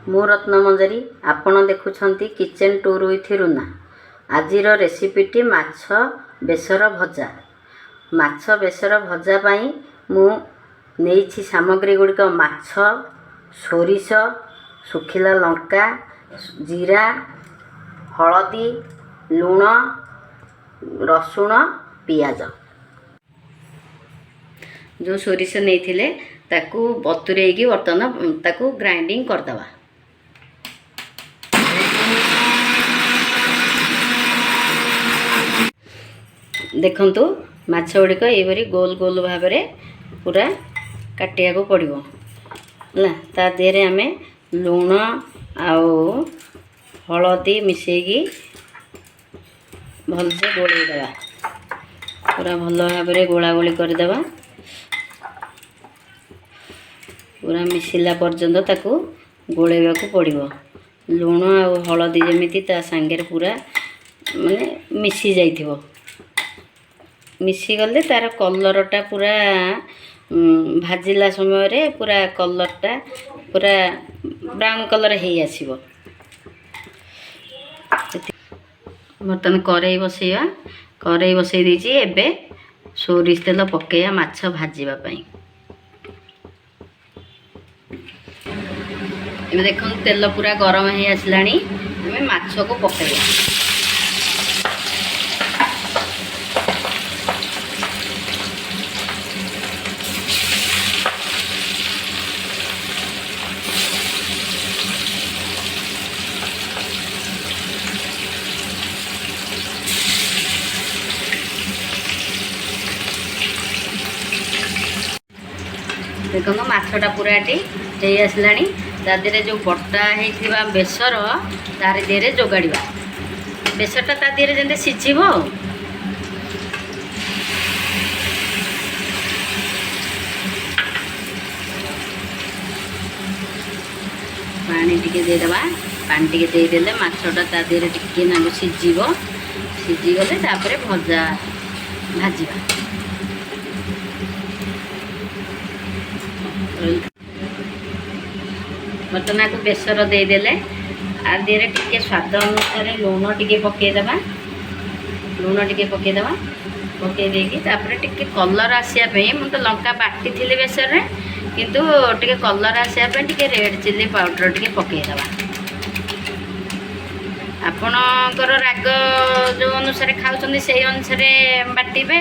ମୁଁ ରତ୍ନମଞ୍ଜରୀ। ଆପଣ ଦେଖୁଛନ୍ତି କିଚେନ୍ ଟୁର୍ ୱିଥ୍ ରୁନା। ଆଜିର ରେସିପିଟି ମାଛ ବେସର ଭଜା। ମାଛ ବେସର ଭଜା ପାଇଁ ମୁଁ ନେଇଛି ସାମଗ୍ରୀ ଗୁଡ଼ିକ: ମାଛ, ସୋରିଷ, ଶୁଖିଲା ଲଙ୍କା, ଜିରା, ହଳଦୀ, ଲୁଣ, ରସୁଣ, ପିଆଜ। ଯେଉଁ ସୋରିଷ ନେଇଥିଲେ, ତାକୁ ବତୁରେଇକି ବର୍ତ୍ତମାନ ତାକୁ ଗ୍ରାଇଣ୍ଡିଙ୍ଗ କରିଦେବା। ଦେଖନ୍ତୁ, ମାଛ ଗୁଡ଼ିକ ଏହିପରି ଗୋଲ ଗୋଲ ଭାବରେ ପୁରା କାଟିବାକୁ ପଡ଼ିବ। ହେଲା, ତା ଦେହରେ ଆମେ ଲୁଣ ଆଉ ହଳଦୀ ମିଶାଇକି ଭଲସେ ଗୋଳେଇ ଦେବା। ପୁରା ଭଲ ଭାବରେ ଗୋଳା ଗୋଳି କରିଦେବା। ପୁରା ମିଶିଲା ପର୍ଯ୍ୟନ୍ତ ତାକୁ ଗୋଳେଇବାକୁ ପଡ଼ିବ। ଲୁଣ ଆଉ ହଳଦୀ ଯେମିତି ତା ସାଙ୍ଗରେ ପୁରା ମାନେ ମିଶି ଯାଇଥିବ। ମିଶିଗଲେ ତା'ର କଲର୍ଟା ପୁରା ଭାଜିଲା ସମୟରେ ପୁରା କଲର୍ଟା ପୁରା ବ୍ରାଉନ୍ କଲର୍ ହେଇ ଆସିବ। ବର୍ତ୍ତମାନ କରେଇ ବସେଇବା। କରେଇ ବସେଇ ଦେଇଛି। ଏବେ ସୋରିଷ ତେଲ ପକାଇବା ମାଛ ଭାଜିବା ପାଇଁ। ଏବେ ଦେଖନ୍ତୁ, ତେଲ ପୁରା ଗରମ ହେଇ ଆସିଲାଣି। ଆମେ ମାଛକୁ ପକାଇବା। ଦେଖନ୍ତୁ, ମାଛଟା ପୁରା ଏଠି ହେଇ ଆସିଲାଣି। ତା ଦେହରେ ଯେଉଁ ବଟା ହେଇଥିବା ବେସର, ତାରି ଦେହରେ ଯୋଗାଡ଼ିବା। ବେସରଟା ତା ଦେହରେ ଯେମିତି ସିଝିବ। ଆଉ ପାଣି ଟିକେ ଦେଇଦେବା। ପାଣି ଟିକେ ଦେଇଦେଲେ ମାଛଟା ତା ଦେହରେ ଟିକେ ନାକୁ ସିଝିବ। ସିଝିଗଲେ ତାପରେ ଭଜା ଭାଜିବା। ବର୍ତ୍ତମାନ ଆକୁ ବେସର ଦେଇଦେଲେ, ଆ ଦେହରେ ଟିକେ ସ୍ୱାଦ ଅନୁସାରେ ଲୁଣ ଟିକେ ପକାଇଦେବା। ଲୁଣ ଟିକେ ପକାଇଦେବା। ପକାଇ ଦେଇକି ତାପରେ ଟିକେ କଲର୍ ଆସିବା ପାଇଁ, ମୁଁ ତ ଲଙ୍କା ବାଟିଥିଲି ବେସରରେ, କିନ୍ତୁ ଟିକେ କଲର୍ ଆସିବା ପାଇଁ ଟିକେ ରେଡ଼୍ ଚିଲି ପାଉଡ଼ର ଟିକେ ପକାଇଦେବା। ଆପଣଙ୍କର ରାଗ ଯେଉଁ ଅନୁସାରେ ଖାଉଛନ୍ତି, ସେଇ ଅନୁସାରେ ବାଟିବେ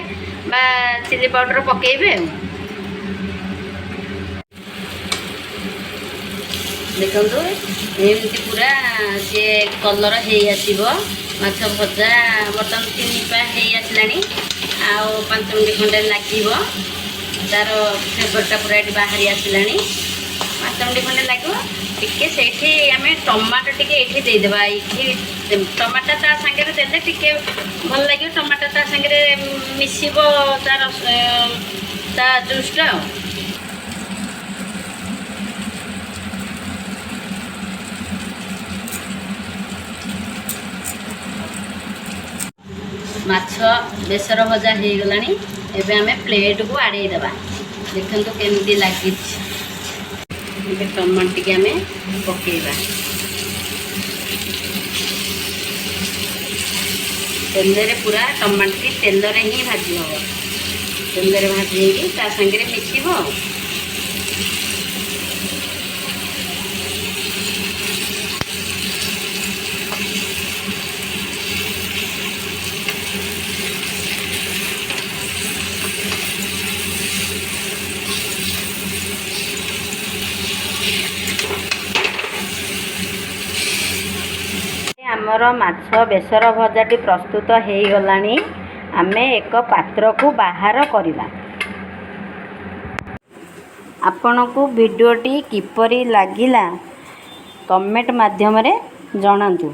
ବା ଚିଲି ପାଉଡ଼ର ପକାଇବେ। ଆଉ ଦେଖନ୍ତୁ, ଏମିତି ପୁରା ସିଏ କଲର୍ ହେଇ ଆସିବ। ମାଛ ଭଜା ବର୍ତ୍ତମାନ 3 ପା ହେଇ ଆସିଲାଣି। ଆଉ 5 ମିନିଟ୍ ଖଣ୍ଡେ ଲାଗିବ। ତାର ଫ୍ଲେଭରଟା ପୁରା ଏଠି ବାହାରି ଆସିଲାଣି। 5 ମିନିଟ୍ ଖଣ୍ଡେ ଲାଗିବ ଟିକେ। ସେଇଠି ଆମେ ଟମାଟୋ ଟିକେ ଏଇଠି ଦେଇଦେବା। ଏଇଠି ଟମାଟୋ ତା ସାଙ୍ଗରେ ଦେଲେ ଟିକେ ଭଲ ଲାଗିବ। ଟମାଟୋ ତା ସାଙ୍ଗରେ ମିଶିବ ତାର ତା ଜୁସ୍ଟା। ଆଉ ମାଛ ବେସର ଭଜା ହେଇଗଲାଣି। ଏବେ ଆମେ ପ୍ଲେଟ୍କୁ ଆଡ଼େଇ ଦେବା। ଦେଖନ୍ତୁ କେମିତି ଲାଗିଛି। ଏବେ ଟମାଟୋ ଟିକେ ଆମେ ପକାଇବା। ତେଲରେ ପୁରା ଟମାଟୋଟି ତେଲରେ ହିଁ ଭାଜି ହେବ। ତେଲରେ ଭାଜି ହେଇକି ତା ସାଙ୍ଗରେ ମିଶିବ। ଆଉ ଆମର ମାଛ ବେସର ଭଜାଟି ପ୍ରସ୍ତୁତ ହେଇଗଲାଣି। ଆମେ ଏକ ପାତ୍ରକୁ ବାହାର କରିବା। ଆପଣଙ୍କୁ ଭିଡ଼ିଓଟି କିପରି ଲାଗିଲା, କମେଣ୍ଟ ମାଧ୍ୟମରେ ଜଣାନ୍ତୁ।